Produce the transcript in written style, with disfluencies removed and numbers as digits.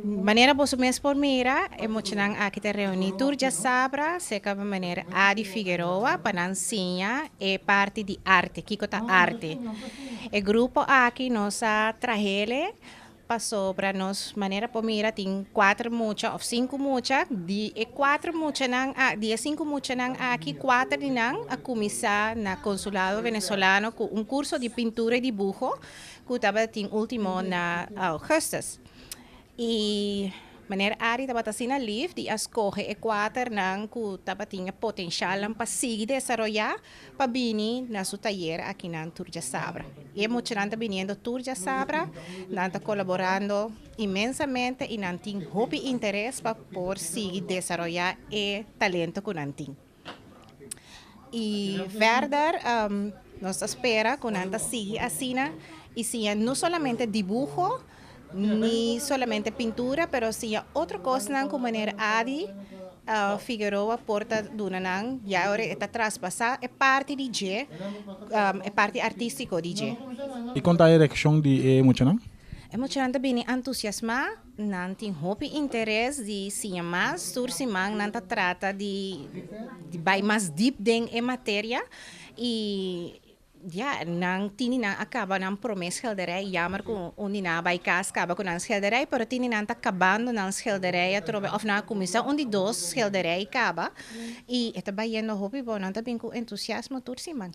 Manera boso mes por mira, e muchanan aki ta reuni tur diasabra, cerca meneer Adi Figueroa, pa nan siña e parti di arte, kico ta arte. E grupo aki nos a trahele pasobra nos, manera por mira, tin cuater mucha of cinco mucha. Di e cuater muchanan, di e cinco muchanan aki, cuater di nan a cuminsa na Consulado Venezolano cu un curso di pintura y dibujo cu tabatin ultimo na augustus. Y meneer Adi tabata asina lief di a scoge e cuater nan cu tabatin e potencial pa sigui desaroya pa bini na su tayer aki nan tur diasabra. Y e muchanan ta biniendo tur diasabra, nan ta colaborando inmensamente y nan tin hopi interes pa por sigui desaroya e talento cu nan tin. Y verder, nos ta spera cu nan ta sigui asina y siña no solamente dibujo, ni solamente pintura, pero siña otro cosnan cu meneer Adi Figueroa por ta duna nan, ya ora ta traspasa e parti di dje, e parti artistico di dje. Y con ta e reaccion di e muchanan? E muchanan ta bini entusiasma, nan tin hopi interes di siña mas. Tur siman nan ta trata di bay mas diep den e materia y ja, nan tin nan a caba nan prome schilderij. Jammer cu un di nan bay cas caba cu nan schilderij, pero tin nan ta cabando nan schilderij atrobe of nan a cuminsa un di dos schilderij caba y e ta bayendo hopi bon, nan ta bin cu entusiasmo tur siman.